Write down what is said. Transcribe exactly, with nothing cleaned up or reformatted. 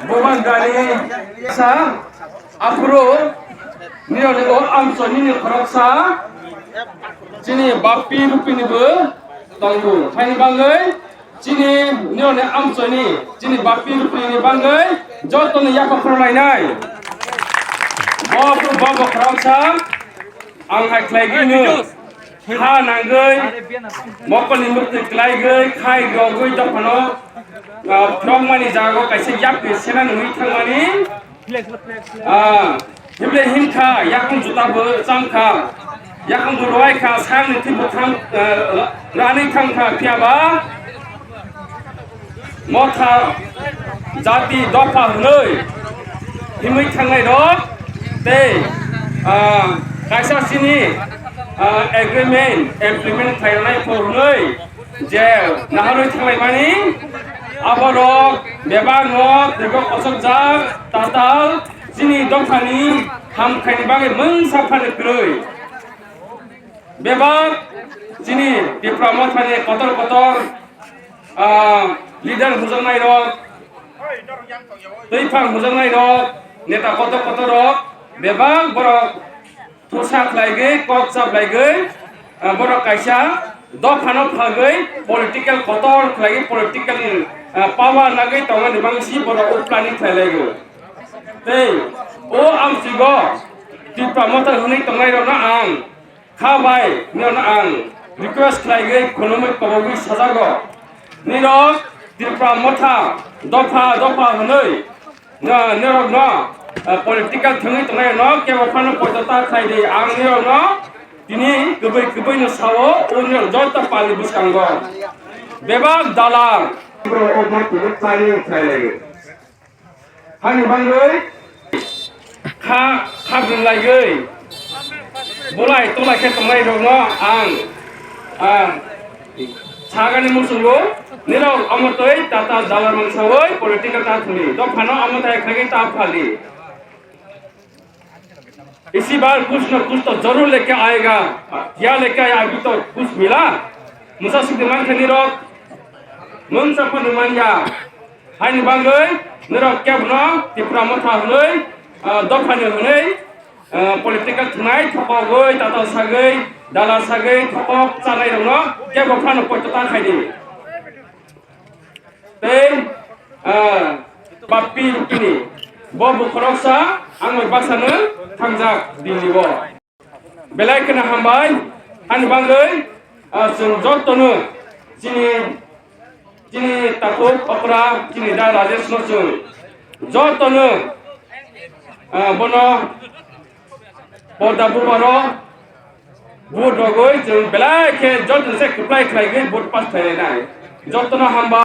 Bobagani sa aphuru nironi o amchoi nini khoroksa chini bappi rupini bo tongo. Haini bagwi chini nironi amchoi ni chini bappi rupini bagwi jotono yaphang khorlainai. Bo, bo, bo khoroksa ang hai khlaigwino. Ha nangwi, mokolni mukti kwlaigwi, khai rogwi dophano, ah, phrokmani jago kaisa yapri sena nungwi thangmani, ah, hible hinkha, yakung juta bo chamkha, yakung bo rwai kha, sakni thwi bo thang, ah, rani thangkha, phiyaba, Motha jati dopha hwnwi himwi thangnai rok tei, ah, kaisa chini, ah, agreement implement khlainai pho hwnwi je naharwi thanglaimani aborok bebakno teibo kochokjak tatal chini dophani hamkhaini bagwi mungsa phano kwrwi. Bebak chini Tipra Mothani kotor kotor, ah, leader hujaknai rok, twiphang hujaknai rok, neta kotor kotor rok, bebak borok thusa khlaigwi, kok chaplaigwi, ah, borok kaisa dophano phagwi political kotor khlaigwi, political, ah, power nagwi tongmani bagwi si borok uplani khlailaigo. Tei o amsigo Tipra Motha hwnwi tongnai rokno ang Kha bai, nirokno ang request khlaigwi khulumwi kobogwi sajago. Nirok Tripura Motha dopha dopha hwnwi, no, nirokno, eh, political thwngwi tongnairokno kebo phano poito ta khlai di. Ang nirokno tini kwbwi kwbwino sao, o nirok joto pali bwskango. Bebak dalar. Hani bagwi kha, kha bwrwng laiwi bulai tolai khe tongnai rokno ang, ah, sagani muchungo nirok omo twi tata dalar mangsawi political ta thwngdi. Dophano omo tai khlaiwi ta phaldi. इसी बार कुछ न कुछ तो जरूर लेके आएगा, क्या लेके आया अभी तो कुछ मिला? Mwsa swkdi mankha nirok, mwngsa phano manya. Haini bagwi nirok kebono Tipra Motha hwnwi, ah, dophani hwnwi, ah, political thwnai thokogwi, tata sagwi, dala sagwi, thokok chanai rokno kebo phano poito ta khaidi. Tei, ah, Bappi Rupini, bo bukhoroksa ang bai baksano thangjak Delhi o. Belai kheno hambai, ani bagwi, ah, chwng jotono chini, chini takhuk okra, chini da Rajesh no chwng jotono, ah, bono Porda bubaro vote rogwi chwng belai khe joto se kwplai khlaigwi vote pass khlainai. Jotono hamba.